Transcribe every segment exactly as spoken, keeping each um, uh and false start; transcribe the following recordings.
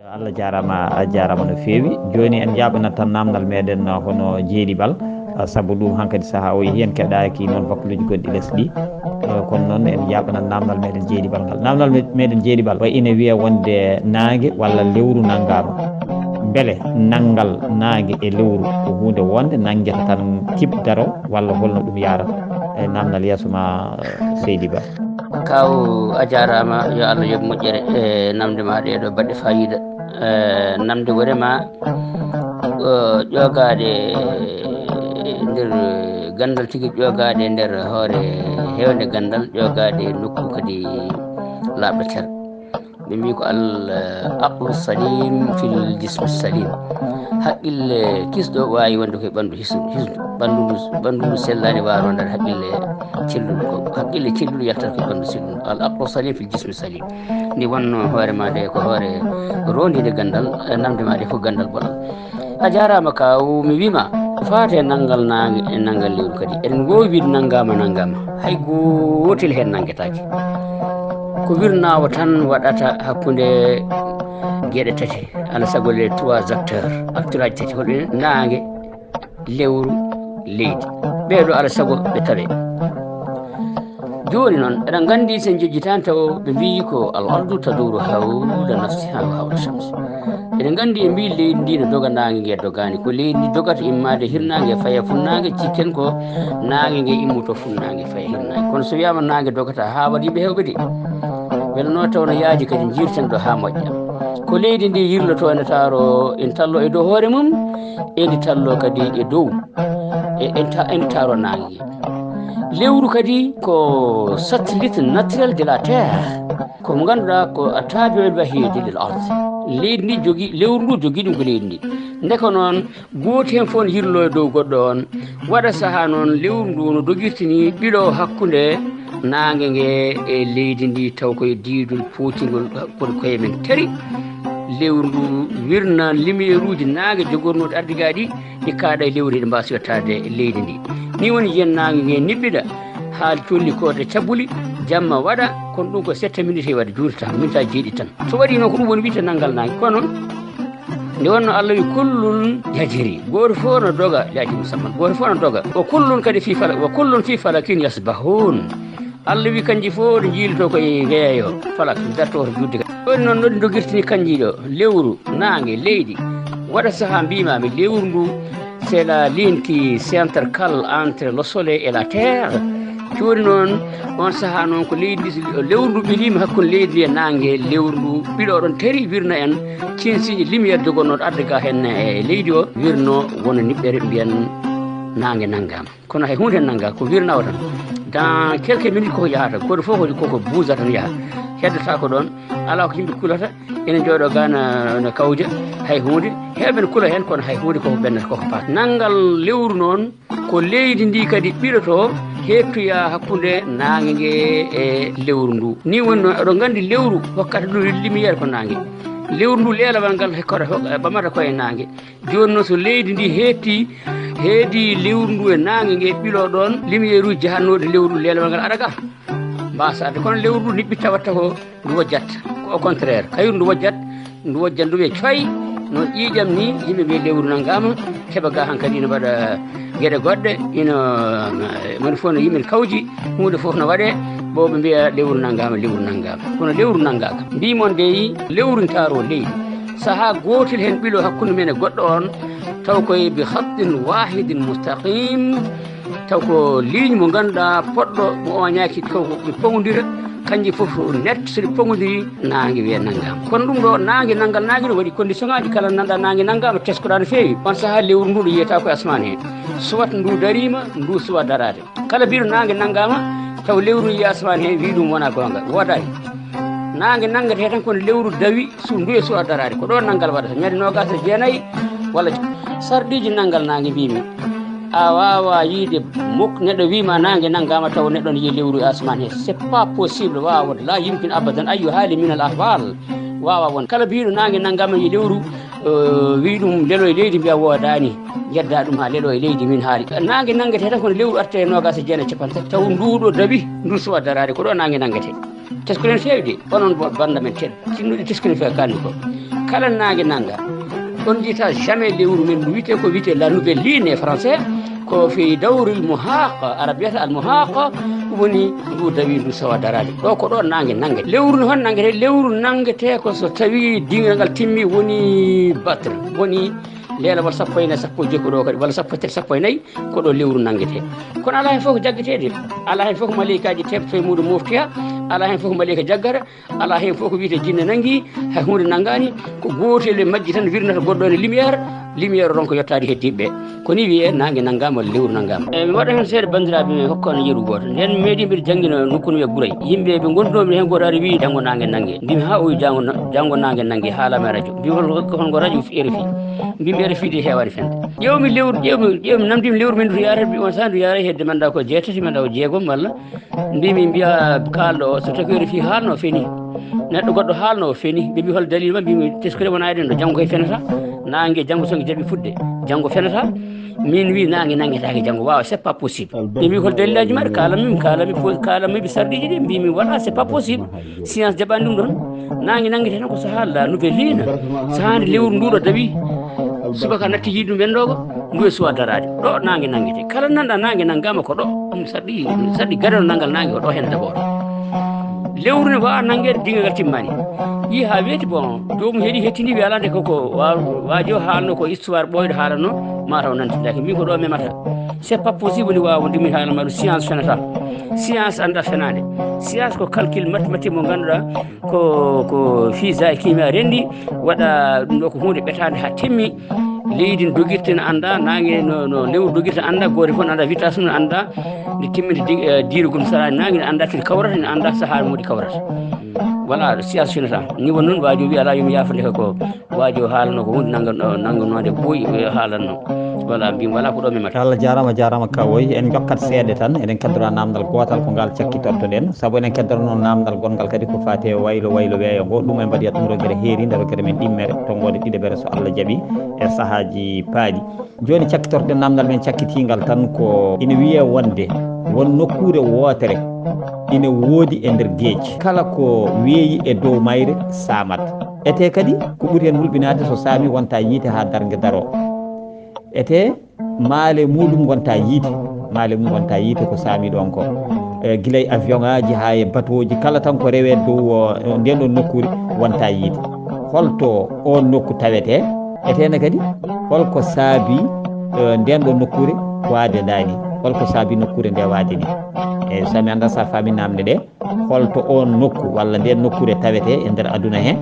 Allah jaaraama, a jaaraama no feewi. Jooni en njaaɓanat tan naamndal meɗen, uh, hono Jeeɗi Bal, uh, sabu ɗum hankadi sahaa o yehi en keɗaaki noon bakkaluuji goɗɗi les ɗi. Uh, kono noon en njaaɓanat naamndal meɗen Jeeɗi Bal ngal. Naamndal me-, meɗen Jeeɗi Bal, wa ine wiya wonde naange walla lewru nanngaama. Mbele nanngal naange e lewru ko huunde wonde nanngeta tan kip daro walla holno ɗum yaarata? E naamndal yeeso ma, uh, seydi Ba. Kaw, a jaaraama, yo Allah yoɓ moƴƴere e namde ma ɗee ɗoo baɗɗe faayiida. E namde wure ma, o, ƴoogaade nder ganndal tigi, ƴoogaade nder hoore heewnde ganndal, ƴoogaade nokku kadi laaɓɗo cer. Ɓe mbii ko al aqlu salim fil jismi salim. Haqqille kisɗo waawi wonde koye ɓanndu hisnu, hisnu. Ɓanndu ndu, ɓanndu ndu sellaani waawa rondaade haqqille celluɗo. Ko haqqille celluɗo yaltata koye ɓanndu selluɗo. Al aqlu salim fil jismi salim. Nde wonno hoore ma nde ko hoore rondiinde ganndal, e namde ma nde ko ganndal boɗal. A jaaraama kaw, mi wiima, faate nanngal naange e nanngal lewru kadi. Eɗen woowi wiide nanngaama, nanngaama. Hay gootel heen nanngetaake. Ko wirnaawo tan waɗata hakkunde geɗe tati, alaa sago les trois acteurs, acteuraaji tati, holɓe? Naange, lewru, leydi. Ɓee ɗoo alaa sago ɓe tawe. Jooni noon, eɗen nganndi so en njejjitaani taw ɓe mbiyi ko al ardu taduru hawla nafsiha wa hawla shams. Eɗen nganndi e mbiyi leydi ndi no doga, naange nge dogaani. Ko leydi ndi dogata immaade hirnaange faya funnaange, cikken ko naange nge immoto funnaange faya hirnaange. Kono so wiyaama naange dogata haa waɗi yimɓe heewɓe de, wela no taw no yaaji kadi njiirten ɗo haa moƴƴa. Ko leydi ndi yirlotoo ene taaro, en tallo e dow hoore mum, e ndi tallo kadi e dow. E, en ta-, en taaro naange. Lewru kadi ko satellite naturel de la Terre. Ko mo ngannduɗaa ko tabi'ul wahid lil ard. Leydi ndi jogii, lewru ndu jogii ɗum ko leydi ndi. Nde ko noon, gooto heen fof ne yirloo e dow goɗɗo on. Waɗa sahaa noon lewru ndu no dogirtini ɓilo hakkunde naange nge e leydi ndi, taw koye diidol pootingol hakkunde koye men tari. Lewru ndu wirna lumière uji naange jogornooɗi ardigaa ɗi, ɗi kaaɗa e lewru, ɗi mbaawa yettaade e leydi ndi. Ni woni yen naange nge niɓɓiɗa, haa colli koode cabbuli, jamma waɗa, kono ɗum ko sept minutes e waɗa, juutata, minutes jeeɗiɗi tan. So waɗii noon, ko ɗum woni wiyte nanngal naange. Kono, nde wonno Allah wi, "Kullun yajri." Gooto fof no doga, li ajalin musamman. Gooto fof no doga. "Wa kullun kadi fi fala-, wa kullun fi falakin yasbahun." Allah wi kanji fof ɗo njiilotoo ko e weeyo, falak, dartoo to juutde. Jooni noon, no ɗi dogirtini kanji ɗo, lewru, naange, leydi. Waɗa sahaa mbiimaami lewru ndu, c'est la ligne qui s'intercale entre le soleil et la terre. Jooni noon, on sahaa noon ko leydi ndi, lewru ndu ɓiliima hakkunde leydi ndi e naange, lewru ndu ɓilo ɗon teri wirna en, ciin signe lumière jogornooɗo arde ga heen e leydi o, wirno wona niɓɓere mbiyen naange nanngaama. Kono hay huunde heen nanngaa, ko wirnaawo tan. Dans quelques minutes koko yahata, gooto fof ko, koko buusa tan yaha. Heddotaako ɗoon, alaa ko yimɓe kulata, ene njooɗoo gaa na, na kawja, hay huunde. Heewɓe ne kula heen, kono hay huunde koko ɓennata, koko paata. Nanngal lewru noon, ko leydi ndi kadi ɓiɗotoo, heɓtoya hakkunde naange nge e lewru ndu. Ni woni noon, eɗon nganndi lewru hokkata ɗum lumière ko naange. Lewru ndu leelawal ngal hokkata, hok-, ɓamata ko e naange. Jooni noon, so leydi ndi heetti, heedi lewru ndu e naange nge ɓilo ɗoon, lumière uji jahannooɗi lewru leelewal ngal ara ga. Mbaasaade, kono lewru ndu niɓɓitta watta ko ndu wojjat. Ko au contraire, kayru ndu wojjat, ndu wojjat ndu wiya coy, no ƴiiƴam ni, yimɓe mbiya lewru nanngaama, heɓa ga hankadi ina waɗa geɗe goɗɗe, ina, moni fof no yimɓe kawji, huunde fof no waɗe, ɓo ɓe mbiya lewru nanngaama, lewru nanngaama. Kono lewru nanngaaka. Mbii mon dey, lewru ntaaro leydi. Sahaa gootel heen ɓilo hakkunde men e goɗɗo on, taw koye bi khattin wahidin mustaqim, taw ko ligne mo ngannduɗaa poɗɗo mo oñaaki, taw ko ɓe pogondira, kanji fof net, so ɗi pogondiri, naange wiya nanngaama. Kono ɗum ɗo, naange, nanngal naange ɗum waɗi condition ŋaaji, kala nanɗa naange nanngaama, teskoɗaa no feewi. On sahaa lewru ndu ɗo yiyata ko asmaan heen. Soit ndu dariima, ndu suwa daraade. Kala mbiɗo naange nanngaama, taw lewru yiya asmaan heen, wi ɗum wona goonga, woodaani. Naange nanngete tan kono lewru dawi, su-, ndu e suwa daraade. Ko ɗo nanngal waɗata, ñande noogaas e jeenayi walla sarɗiiji nanngal naange mbimi. A waawa yiide muk neɗɗo wiima naange nanngaama taw neɗɗo ne yiya lewru e asmaan heen. C'est pas possible, waawa wonde. La yumkin abadan, ayyu haali min al ahwal. Waawa wonde. Kala mbiɗo naange nanngaama yiya lewru, eh, wi ɗum lelo e leydi, mbiya woodaani. Yedda ɗum haa lelo e leydi min haali. Naange nanngete tan kono lewru arta e noogaas e jeenayi, capanɗe tati. Taw ndu ɗo dawi, ndu suwa daraade. Ko ɗo naange nanngete. Tesko nen feewi de, onon bo-, bannda men tel. Tinnude tesko ne feewi kalmi ko. Kala naange nannga, on njiyata jamais lewru men ndu wiyetee ko wiyetee la nouvelle lune e français, ko fi dawril muhaq, ara biyata al muhaq, woni ndu dawi ndu sawa daraade. Ɗo ko ɗo naange nannge. Lewru no hon nanngete? Lewru nanngete ko so tawi dingal ngal timmi woni battre, woni leelawal sappo e nayi, sappo e joy ko ɗo kadi, walla sappo e tati, sappo e nayi, ko ɗo lewru nanngete. Kono alaa heen fof ko jaggeteede, alaa heen fof ko maleykaaji teɓto e muɗum moftoya, alaa heen fof ko maleyka jaggata, alaa heen fof ko wiyetee jinne nanngi, hay huunde nanngaani, ko gootel e majji tan wirnata goɗɗo ne lumière, lumière ronka yottaade heddiiɓe ɓe. Ko ni wiyee naange nanngaama walla lewru nanngaama. E mi waɗa heen seeɗa banndiraaɓe men hokkano yeru gooto. Nden mi meeɗi mbiɗa janngina nokku no wiyee Guray. Yimɓe ɓe ngondunoomi heen gooto ari wiyi janngo naange nannge. Mbimi haa o wiyi janngo na-, janngo naange nannge haalaama e radio. Mbimi hol, hol ngo radio? R F I. Mbimi R F I de heewaani fende. Ƴeewmi lewru, ƴeewmi, ƴeewmi namdimi lewru men ndu yaarata, mbi on saan ndu yaara hedde manda ko jeetati, manda ko jeegom walla. Mbimi mbiya kaalɗo o, so tawi ko R F I haalno o feni. Neɗɗo goɗɗo haalno o feni. Ɓe mbi hol dalil ma? Mbimi teskude wona eɗen ɗo, janngo kay fenata. Naange janngo so nge jaɓi fuɗde, janngo fenata. Min wi naange nanngetaake janngo, waawa, c'est pas possible. Ɓe mbi hol dalilaji maɗa? Kaalammi, kaalammi, kaalammi ɓe sarɗiiji ɗi, mbimi voilà, c'est pas possible. Science jaɓani ɗum ɗon. Naange nanngete tan ko sahaa la nouvelle lune. Sahaa nde lewru ndu ɗo dawi. Subaka natti yiide ɗum wendoogo, ndu e suwa daraade. Ɗo naange nanngete. Kala nanɗa naange nanngaama ko ɗo. Ɗum sarɗi, sarɗi gadano nanngal naange ko ɗo heen d'abord. Lewru ne waawa nanngeede dingal ngal timmaani. Yii haa weeti, bon, joomum heɗi hettini wi alaa nde koko wa-, waajo haalno ko histoire ɓooyɗo haalanno, mataw nantindaaki. Min ko ɗo memata. C'est pas possible woni waawa wonde min haalama ɗum science fenata. Science annda fenaande. Science ko calcul mathématique mo ngannduɗaa ko, ko physique e chimie renndi, waɗa ɗum ɗo ko huunde ɓetaande haa timmi. Leydi no dogirta ne annda, naange no, no lewru dogirta annda, gooto fof ne annda vitesse mum ne annda, nde timminta di-, eh, diirgol saraani naange ne annda to ɗi kawrata, ne annda sahaa mo ɗi kawrata. Voilà, science finata. Ni won noon waajo wi alaa yo mi yaafo nde ko waajo haalano ko huunde nannga-, nanngannoonde boy, eh, haalanno. Voilà, mbimi voilà ko ɗo mi mata. Allah jaaraama, jaaraama kawoy. En jokkat seeɗa tan, eɗen keddora naamndal gootal ko ngal cakkitorto ɗen. Sabu eɗen keddora noon naamndal gonngal kadi ko faati e waylo, waylo weeyo ngo. Ɗum en mbaɗi ɗum rogere heeri, nde rogere men ɗimmere, tonngoode ɗiɗaɓere so Allah jaɓi, e sahaaji paaɗi. Jooni cakkitorɗen naamndal men cakkitiingal tan ko ina wiyee wonde won nokkuure wootere ina woodi e nder geej. Kala ko weeyi e dow mayre saamat. Etee kadi ko ɓuri heen hulɓinaade so saami wonta yiite haa darnge daroo. Etee maale muɗum wonta yiite. Maale mum wonta yiite ko saami ɗoon ko. E, gila e avion ŋaaji haa e batooji kala tan ko rewee dow o, ndeen ɗoon nokkuure wonta yiite. Holto oon nokku tawetee? Etee ne kadi holko saabi, e, ndeen ɗoon nokkuure waade ndaa ni? Holko saabi nokkuure nde waade ni? E, so mi anndaa so a faami naamne ɗe, holto oon nokku walla ndeen nokkuure tawetee e nder aduna he?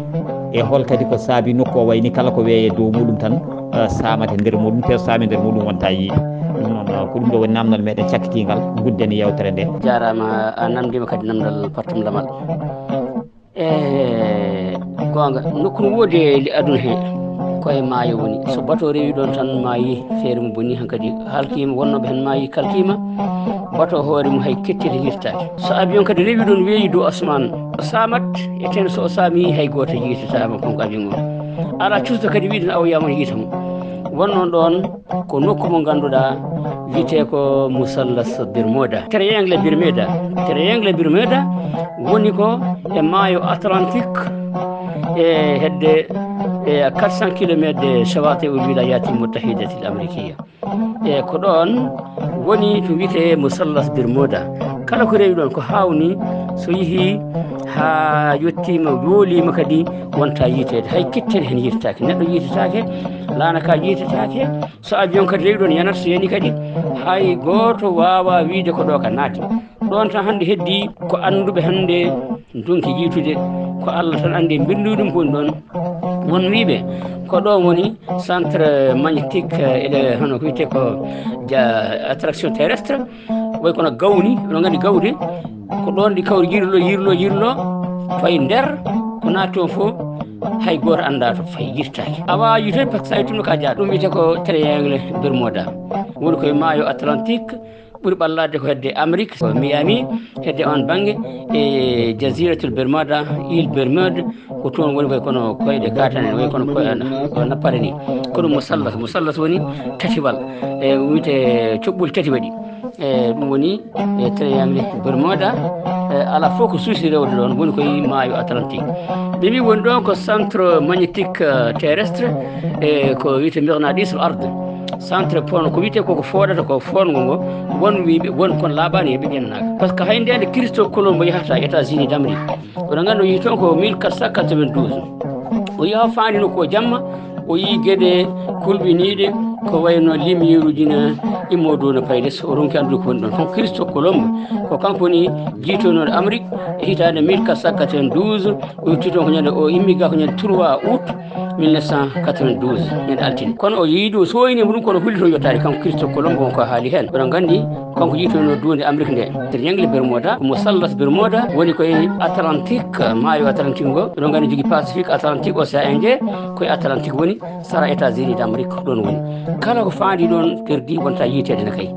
E hol kadi ko saabi nokku o wayni kala ko weeye dow muɗum tan, e, saamata nder muɗum, te so saami nder muɗum wonta yiite. Ɗum noon, e, ko ɗum ɗo woni naamnal meɗen cakkitiingal, ngudden yewtere nde. Jaaraama, a namndiima kadi namndal pattum lamal. E goonga, nokku no woodi e aduna he, ko e maayo woni. So bato rewi ɗoon tan maayi, feere mum boni, hankadi halkiima, wonnooɓe heen maayi kalkiima, bato hoore mum hay kettidi hirtaaki. So avion kadi rewi ɗoon weeyi dow asmaan, o saamat, e ten so o saami hay gooto yiitataama kon ko avion on. Alaa cuusɗo kadi wiɗen awoyaama yiita mo. Wonnoon ɗoon ko nokku mo ngannduɗaa wiyetee ko Musallas Bermuda. Triangle Bermuda. Triangle Bermuda woni ko e maayo Atlantique e hedde e quatre cents kilomètres de Shawati'ul Wilayatil Muttahidatil Amrikiya. E ko ɗoon woni to wiyetee Musallas Bermuda. Kala ko rewi ɗoon ko hawni so yehi haa yettiima, yooliima kadi wonta yiiteede. Hay kettene heen yiitetaake. Neɗɗo yiitetaake, laana ka yiitetaake. So avion kadi rewi ɗoon yanat, so yani kadi hay gooto waawaa wiyde ko ɗo ka naati. Ɗoon tan hannde heddii ko annduɓe hannde ndonki yiitude, ko Allah tan anndi e mbirnduɗi ɗum ko woni ɗoon. Won wiiɓe ko ɗo woni centre magnétique, eh, ele-, hono ko wiyetee ko ja-, attraction terrestre, way kono gawni, oɗon nganndi gawde, ko ɗoon ɗi kawri yirlo, yirlo, yirlo, fayi nder, ko naati toon fof, hay gooto anndaa to fayi, yirtaaki. A waawaa yiitude par ce que so a yettuno ka jaa. Ɗum wiyetee ko triangle Bermuda. Woni koye maayo Atlantique, ɓuri ɓallaade ko hedde Amérique, ko Miami, hedde oon bannge, e Jaziratul Bermuda, île Bermude, ko toon woni koye kono koyɗe kaatane, woni kono koye ana, ko nappare ni. Ko ɗum musallas, musallas woni tatiwal, e wiyetee coɓɓuli tati waɗi. E ɗum woni e triangle Bermuda. Eh, ala fof ko suusi rewde ɗoon, woni koye maayo Atlantique. Ɓe mbi woni ɗoon ko centre magnétique, eh, terrestre, e ko wiyetee mirnadis al ard. Centre pon, ko wiyetee koko fooɗata ko footngo ngo, won wiyɓe, won kon laaɓaani, heɓe ƴennaaka. Par ce que hay ndeen Christophe Colombo yahata États-Unis d'Amérique, oɗon nganndi o yehi toon ko mille quatre cent quatre-vingt-douze. O yaha faandino ko jamma, o yii geɗe kulɓiniiɗe, ko wayno lumière uji na immoo dow no payde, so o ronki anndude ko woni ɗoon. Kono Christophe Colombo, ko kanko woni jiitonooɗo Amérique e hitaande mille quatre cent quatre-vingt-douze, o yettii toon ko ñande, o immi ga ko ñande trois août mille neuf cent quatre-vingt-douze, ñande altine. Kono o yiidi, o sooyniima ɗum, kono o hulli toon yottaade, kanko Christophe Colombo, on ko haali heen. Oɗon nganndi, kanko yiitonoo duunde Amérique nde. Triangle Bermuda, Musallas Bermuda, woni koye Atlantique, maayo Atlantique ngo. Oɗon nganndi jogii Pacifique, Atlantique, Océan Indien, koye Atlantique woni, sara États-Unis d'Amérique ɗoon woni. Kala ko faandi ɗoon perdi wonta yiiteede ne kay.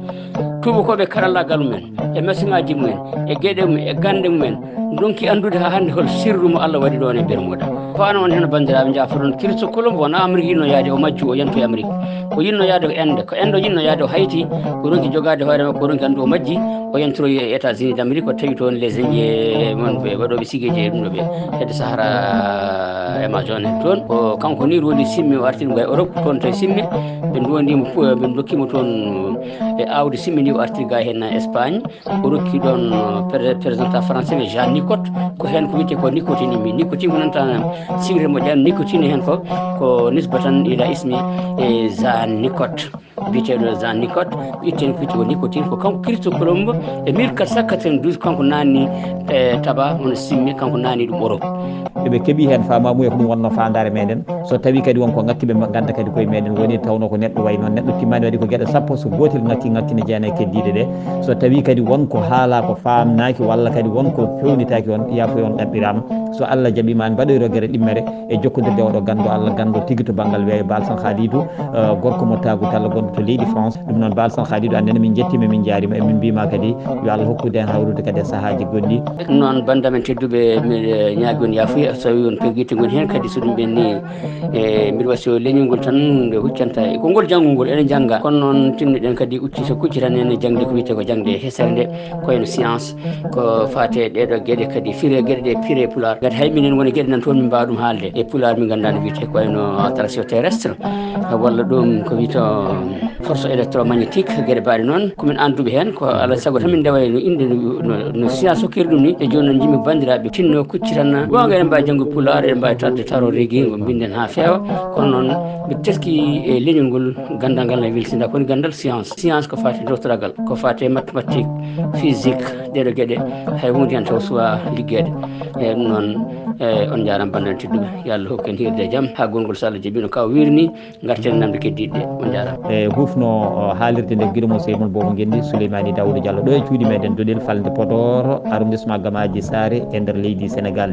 Tuubakooɓe karallaagal mumen, e machine ŋaaji mumen, e geɗe mumen, e gannde mumen, ndonki anndude haa hannde hol sirru mo Allah waɗi ɗoon e Bermuda. Faano on heno banndiraaɓe, njaafoɗon Christophe Colombo wona Amérique yinno yaade, o majju, o yantu e Amérique. O yinno yaade ko Inde, ko Inde o yinno yaade, o hayti, o ronki jogaade hoore makko, o ronki anndu o majji, o yantiroyi e États-Unis d'Amérique, o tawi toon les Indiens, wonɓe waɗooɓe sigeeji e ɗum ɗo ɓe, hedde Sahara Amazon en toon. O kanko ni rondi Simme, o artiri mo e Europe, toon to Simme, ɓe ndondimo, ɓe dokkimo toon e aawdi Simme ndi, o artiri ga heen Espagne. O rokki ɗoon, eh, pré-, président français, mais Jean Nicot, ko heen ko wiyetee ko nicotine immi. Nicotine ko nanta siwre mo ƴan nicotine heen ko, ko nisbatan ila ismi, eh, Jean Nicot. Biyeteeɗo Jean Nicot, ittee ko wiyetee ko nicotine, ko kanko Christophe Colombo e mille quatre cent quatre-vingt-douze, kanko naanni, eh, taba, hono Simme, kanko naanni ɗum Europe. Eɓe keɓi heen faamaamuya ko ɗum wonnoo faandaare meɗen. So tawii kadi won ko ŋakki, ɓe ngannda kadi koye meɗen woni, tawnoo ko neɗɗo wayi noon, neɗɗo timmaani waɗi ko geɗe sappo, so gootel ŋakki, ŋakki ne jeyaa e keddiiɗe ɗe. So tawii kadi won ko haalaa ko faamnaaki, walla kadi won ko feewnitaaki on, yaafoy on ɗaɓɓiraama. So Allah jaɓiima, en mbaɗoyro gere ɗimmere e jokkondirde oɗo ganndo Allah, ganndo tigi to banngal weeyo, Baal San Haaliidu, eh, gorko mo Taagu Talla, gonɗo to leydi France. Ɗum noon, Baal San Haaliidu, aan nene min njettiima, min njaariima, e min mbiima kadi yo Allah hokkude en hawrude kadi e sahaaji goɗɗi. Noon, banndiraaɓe men tedduɓe, mi, eh, ñaagi on yaafuya, so tawii on pergitte ngoni heen kadi, so ɗum ɓenni, e mbiɗa wasiyo leñol ngol tan nde huccanta e konngol janngol ngol, ene jannga. Kono noon, tinnoɗen kadi ucci so kucci tan ene jaŋde ko wiyetee ko jaŋde hesere nde, ko en science, ko faate ɗeɗo geɗe kadi, fire geɗe ɗe, fire pulaar. Ngati hay minen woni geɗe nan toon min mbaawa ɗum haalde e pulaar, min nganndaa no wiyetee, ko wayno attraction terrestre, walla ɗum ko wiyetee force électromagnétique, geɗe mbaɗe noon. Ko min annduɓe heen, ko alaa sago tan min ndewa no innde no, no, no science hokkiri ɗum ni. E jooni noon, njiɗmi banndiraaɓe tinno kucci tan. Goonga, eɗen mbaawi janngude pulaar, eɗen mbaawi tawde taro regi, ngo mbinden haa feewa. Kono noon, mbiɗa teski e leñol ngol, ganndal ngal ne weltinta, ko woni ganndal science. Science ko faati e dowtoragal, ko faati e mathématique, physique, ɗeɗo geɗe, hay huunde heen taw suwaa liggeede. E ɗum noon, e on njaaraama banndiraaɓe tedduɓe, yo Allah hokku en hiirde e jam, haa gongol so Allah jaɓii no ka o wiiri ni. Ngarten namde keddiiɗe ɗe. On njaaraama. E hufno, o, haalirde nde giɗo mo Seymoun Bobo Ngendi, Souleymani Daouda Diallo, ɗo e cuuɗi meɗen Doɗel, falnde Podor, arrondissement Gamaaji Saare, e nder leydi Sénégal.